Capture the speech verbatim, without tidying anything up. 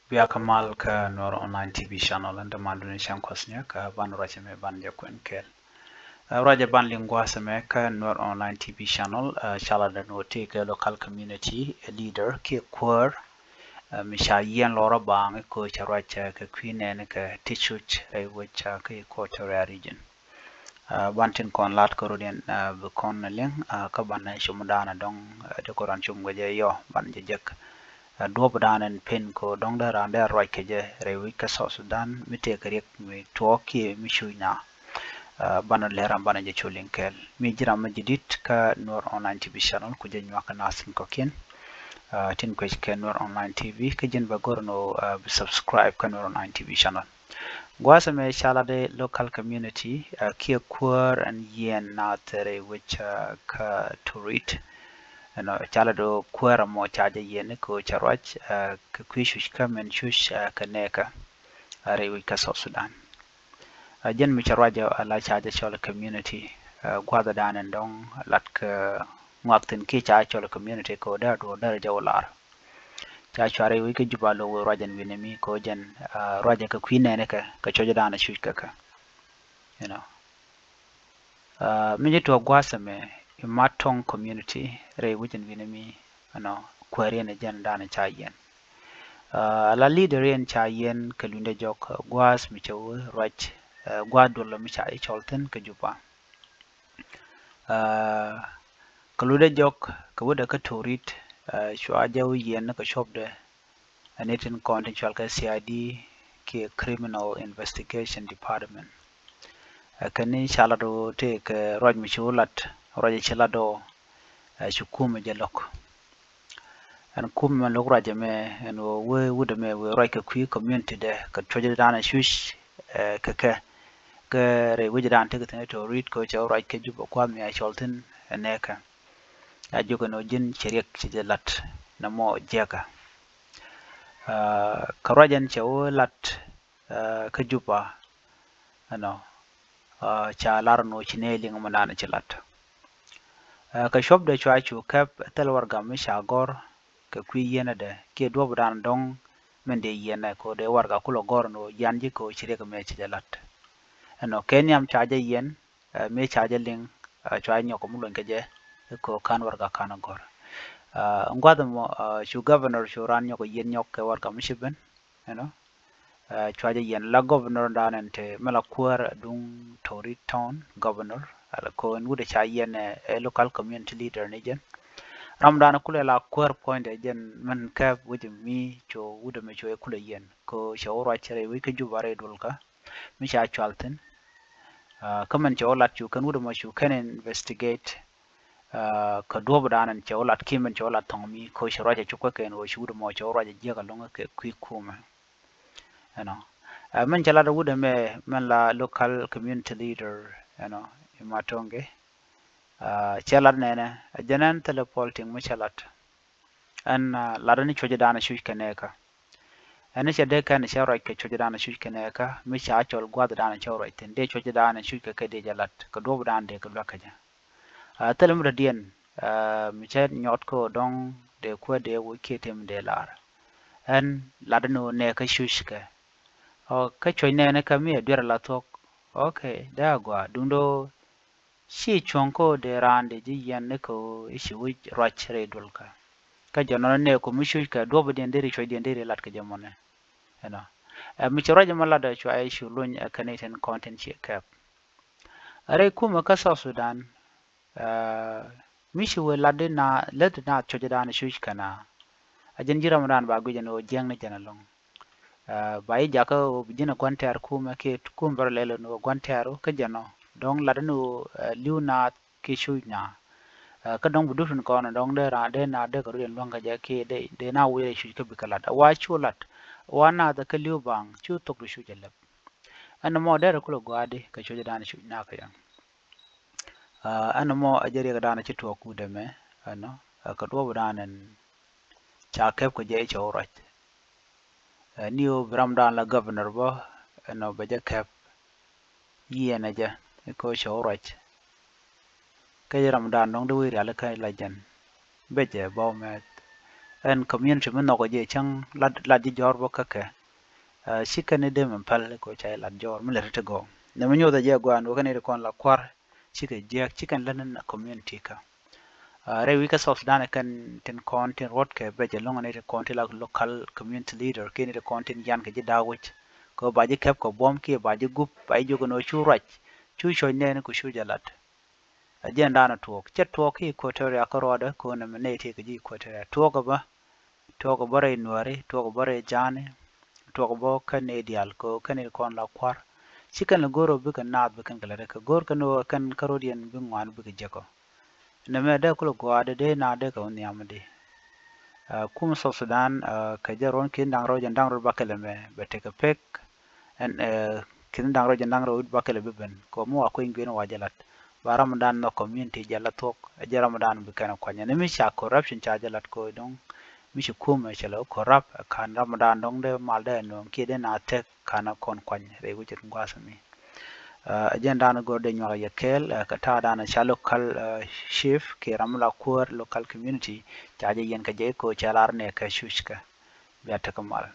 Bia kä mal kä Nuer Online T V channel, ɛn däman duni cäŋ kuɔth nyɛ kä ban ruacɛ mɛ ban jɛ kuɛn kɛɛl. Ɛ, ruacɛ ban liŋ gua̱a̱th mɛ kä Nuer Online T V channel, ɛ, cala dɛ nɔ ti kɛ local community, ɛ, leader kiɛ kuäär, ɛ, mi ca yiɛn lɔrä baŋ i̱ ko̱ ca ruac, ɛ, kɛ kui̱ nɛɛni kɛ ti cuc rɛy wec, ɛ, kä Equatoria region. Ɛ, ban tin kɔn lat kä rut in, ɛ, bi kɔn liŋ, ɛ, kä ban cum dan dɔŋ, ɛ, ti kɔn ran cum kɛ jɛ yɔ ban jɛ jek. Ɛ, duɔp dan in pen kɛ dɔŋ dee ran dee ruac kɛ jɛ rɛy wec kä South Sudan mi tëë kɛ riɛk mi tuɔɔk kiɛ mi cuc na. Ɛ, ban lɛ ram ban jɛ cu liŋ kɛɛl. Mi ji̱ ram mi ji̱ dit kä Nuer Online T V channel ku jɛ nyuak kɛ nath tin kɔ̱kiɛn. Ɛ, tin kuec kɛ Nuer Online T V kä ji̱n bɛ go̱r nɔ, ɛ, bi subscribe kä Nuer Online T V channel. Gua̱a̱th ɛmɛ ca lat i̱ local community, ɛ, kiɛ kuäär ɛn yiɛn naath rɛy wec, ɛ, kä Torit. Ɛnɔ ca lat i̱ kuäär ɛmɔ ca jɛ yiɛn i̱ ko̱ ca ruac, ɛ, kɛ kui̱ cuc kä min cuc, ɛ, kɛ nɛɛkä, ɛ, rɛy wec kä South Sudan. Ɛ, jɛn mi ca ruac ɛ la ca jɛ cɔl community, ɛ, gua̱a̱th dan ɛn dɔ̱ŋ lat kɛ ŋuak thi̱n kiɛ ca cɔl community kɛ wä dee duɔ̱ɔ̱r dee jɛ wä lar. Ca cuarɛ wi̱c kä Juba lo wee ruacɛ wi̱nɛ mi kɛ jɛn, ɛ, ruacɛ kɛ kui̱ nɛɛni kɛ, kɛ cuɔ̱cɛ dan cuc kɛ kɛ. You know. Ɛ, mi ji̱ tuɔɔk gua̱a̱th ɛmɛ i̱ Matɔŋ community rɛy wec ɛn wi̱nɛ mi, you know, kuääriɛn ɛ jɛn dan ca yiɛn. Ɛ, la leader in ca yiɛn kɛ luny dee jɔk, ɛ, gua̱a̱th mi cɛ wee ruac, ɛ, gua̱a̱th duɔl mi ca i̱ cɔl thi̱n kɛ Juba. Ɛ, kɛ luny dee jɔk kɛ wä dee kä Torit, ɛ, cua jɛ wä yiɛn kɛ cuɔpdɛ, ɛ, ni tin kɔn tin cual kɛ C I D kiɛ Criminal Investigation Department. Ɛ, kɛn ni ca lat wä tëë kɛ ruac mi ci wä lat, ruac ci lat wä, ɛ, ci kumɛ jɛ lo̱k. Ɛn kumɛ mɛ lo̱k ruac ɛmɛ ɛn wä wee wut ɛmɛ wee ruac kɛ kui̱ community dɛ kɛ cuɔ̱c dan cuc, ɛ, kɛ kɛ. Kɛ rɛy wec dan tekɛ thi̱n ɛ Torit kɛ cɛ wä ruac kɛ Juba gua̱a̱th mi a cɔl thi̱n ɛ nɛɛkɛ. A jiök ɛn ɣöö ji̱n ci riɛk ci jɛ la̱t nɛmɔ jiäkä. Ɛ, kɛ ruac ɛn cɛ wä la̱t, ɛ, kä Juba ɛnɔ, ɛ, ca lar ɛn ɣöö ci nɛy liŋ mɛndan ci la̱t. Ɛ, kɛ cuɔpdɛ cua cu kɛp thil warɛgak mi ca gɔ̱r kɛ kui̱ yieenädɛ kiɛ duɔ̱ɔ̱pdan dɔ̱ŋ min dee yieenɛ kɛ ɣöö dee warɛgak kulɛ gɔ̱r ɛn ɣöö yian ji̱ kɛ ɣöö ci riɛk ɛmɛ ci jɛ la̱t. Ɛnɔ kɛ nhiam ca jɛ yiɛn, ɛ, mëë ca jɛ liŋ, ɛ, cua nyɔk mi luɔ̱ny kɛ jɛ i̱ kɛ ɣöö ka̱n warɛgak ka̱n gɔ̱r. Ɛ, gua̱th ɛmɔ, ɛ, cu governor cu raan nyɔk yiɛn nyɔk kɛ warɛgak mi ci ben, you know. Ɛ, cua jɛ yiɛn la governor dan ɛn te mi la kuäär aduŋ Torit Town governor, ala kɛ ɣöö ɛn wut ɛ ca yiɛn ɛ, ɛ local community leader ni jɛn. Ram dan kulɛ la kuäär puɔ̱nydɛ jɛn min kɛp wec mi cu wut ɛmɛ cu ɛ kulɛ yiɛn kɛ ɣöö cɛ wä ruac rɛy wec kä Juba rɛy duɔlkä mi ca cual thi̱n. Ɛ, kä min cɛ wä lat cu kɛn wut ɛmɔ cu kɛn investigate, ɛ, kɛ duɔ̱ɔ̱pdan ɛn cɛ wä lat kiɛ min cɛ wä lat thɔŋ mi kɛ ɣöö cɛ ruac ɛ cu kuäkɛn ɣöö ci wut ɛmɔ cɛ wä ruac ɛ jiäk ɛlɔ̱ŋ kɛ kui̱ kumɛ. You know. Ɛ, min cɛ lat ɛ wut ɛmɛ min la local community leader, you know, i̱ Matoŋ. Ɛ, cɛ lat nɛnɛ ɛ jɛn ɛn thilɛ politics mi cɛ lat. Ɛn, ɛ, lat ɛn cuɔ̱cdan cuc kɛ nɛɛkä. Ɛn cɛ dee kɛn cɛ ruac kɛ cuɔ̱cdan cuc kɛ nɛɛkä mi ca cɔl gua̱thdan cɛ ruac thi̱n dee cuɔ̱cdan cuc kɛ kɛ dee jɛ lat kɛ duɔ̱ɔ̱pdan dee kɛ luäk kɛ jɛ. Ɛ, thilɛ mi dɔ̱diɛn, ɛ, mi cä nyɔt kä dɔ̱ŋ dee kuäär dee wec kiɛ tëë mi dee lar. Ɛn lat ɛn ɣöö nɛɛkä cuc kɛ. Ɔ, kä cuɔ̱c nɛɛni kä mi ɛ duer ala thuɔ̱k. Okay, dee a gɔaa duundɛ ɣöö ci cuɔ̱ŋ kä dee raan dee ji̱ yiɛn ni kɛ ɣöö i̱ ci wi̱c ruac rɛy duɔlkä. Kä jɔnɔ ni nɛɛku mi cuc kɛ duɔ̱ɔ̱pdiɛn deri cuɔ̱cdiɛn deri lat kɛ jɛ mɔnɛ. You know. Ɛ, mi ci ruac ɛmɔ latdɛ cua i̱ cu luny ɛ kɛn i̱ tin kɔn tin ci kɛp. Rɛy kumɛ kä South Sudan, ɛ, mi ci wee lat di na lät di na cuɔ̱cdan cuc kɛn a. A jɛn ji̱ ramdan ba guic ɛn ɣöö jiɛŋni jɛn ɛlɔ̱ŋ. Ɛ, ba i̱ jakä ɣöö bi ji̱n ɛ gua̱n tɛ̈r kumɛ kiɛ kum bärɛ lɛl ɛn ɣöö gua̱n tɛ̈ru kä jɛn ɔ. Dɔ̱ŋ lat ɛn ɣöö, ɛ, li̱w naath kiɛ cuc naath. Ɛ, kä dɔ̱ŋ bi dup tin kɔn ɔ dɔ̱ŋ dee raan dee naath dee kɛ rut ɛn luäŋ kɛ jɛ kiɛ dee, dee na wee cuc kä bikɛ lat. Ɛ wa cu lat. Wa naath ɛ kä li̱w baŋ cu thok di cuc ɛ lɛp. Ɛn ɛmɔ derɛ kulɛ gɔaa di kɛ cuɔ̱cdan cuc naath kɛ yɛn. Ɛ, ɛn ɛmɔ ɛ jɛ riɛkdan ci tuɔɔk wut ɛmɛ, ɛnɔ, ɛ, kɛ duɔ̱ɔ̱pdan ɛn ca kɛp kɛ jɛ i̱ cɛ wä ruac. Ɛ, ni ɣöö bi ramdan la governor bä, ɛnɔ, bɛ jɛ kɛp yiɛn ɛ jɛ i̱ kɛ ɣöö cɛ wä ruac. Kä jɛ ramdan dɔ̱ŋ di wi̱i̱ rialikä la jɛn. Bɛ jɛ bä wä mɛth. ɛn community mi nhɔkɔ jɛ cäŋ lat, lat ji̱ jɔ̱ɔ̱r bä kä kɛ. Ci kɛn ni dee mɛ päl kɛ ca jɛ lat jɔ̱ɔ̱r mi lät ti gɔw. Nɛ mi nyothɛ jɛ gua̱a̱n wä kɛn ni ti kɔn la kua̱r cikɛ jiäk, ci kɛn lät ni community kä. Rɛy wi̱i̱ kä South Sudan kɛn tin kɔn tin ruɔ̱t kɛ bɛc ɛlɔ̱ŋ ni ti kɔn ti la local community leader kiɛ ni ti kɔn tin yan kɛ ji̱ da̱a̱k wi̱c. Kɛ ba ji̱ kɛp kɛ buɔ̱m kiɛ ba ji̱ gup, ba ji̱ jiök ɛn ɣöö cu ruac, cu cuɔ̱c nɛɛni ku cu jɛ lat. Ɛ jɛn da̱a̱n ɛ tuɔɔk. Cɛ tuɔɔk kä Equatoria kä ruɔdɛ kɛ ɣöö nɛmɛ nɛy tëë kɛ ji̱ Equatoria. Tuɔɔk ɛ bä, tuɔɔk ɛ bä rɛy Nuääri, tuɔɔk ɛ bä rɛy Ja̱a̱ni, tuɔɔk ɛ bä kä nɛy diaal kɛ ɣöö kɛn i̱ kɔn la kua̱r. Ci kɛn lɛ go̱r ɣöö bikɛ naath bi kɛn kɛ lät kɛ go̱r kɛn ɣöö kɛn kä rɔ̱diɛn bi ŋuan bikɛ jek ɔ. Nɛmɛ dee kulɛ gɔaa dee dee na dee kɛ wä nhiam di. Ɛ, kum South Sudan, ɛ, kɛ jɛ ruɔ̱n ki̱n da̱ŋ rɛw jɛn da̱ŋ rɛw bakɛl ɛmɛ bɛ tekɛ pek. Ɛn, ɛ, ki̱n da̱ŋ rɛw jɛn da̱ŋ rɛw wi̱c bakɛl ɛ bi ben kɛ mi wa kueny gui̱n wa jɛ lat. Ba ram dan nhɔk community jɛ la thuɔ̱k, ɛ jɛ ram dan bi kɛn ɛ kuany. Ɛn mi ca corruption ca jɛ lat kɛ dɔ̱ŋ mi ci kumɛ cɛ lɛ corrupt, ɛ, ka̱n ram dan dɔ̱ŋ dee mal dee nööŋ kiɛ dee na thɛk ka̱n ɛ kɔn kuany rɛy wi̱c in gua̱a̱th mi. Ɛ jɛn dan go̱r dee nyuak yɛ kɛɛl, ɛ, kɛ ta̱a̱ dan ca local, ɛ, chief kiɛ ram la kuäär local community ca jɛ yɛn kɛ jɛ kɛ cɛ lar nɛ kɛ cuc kɛ. Bia tekɛ mal.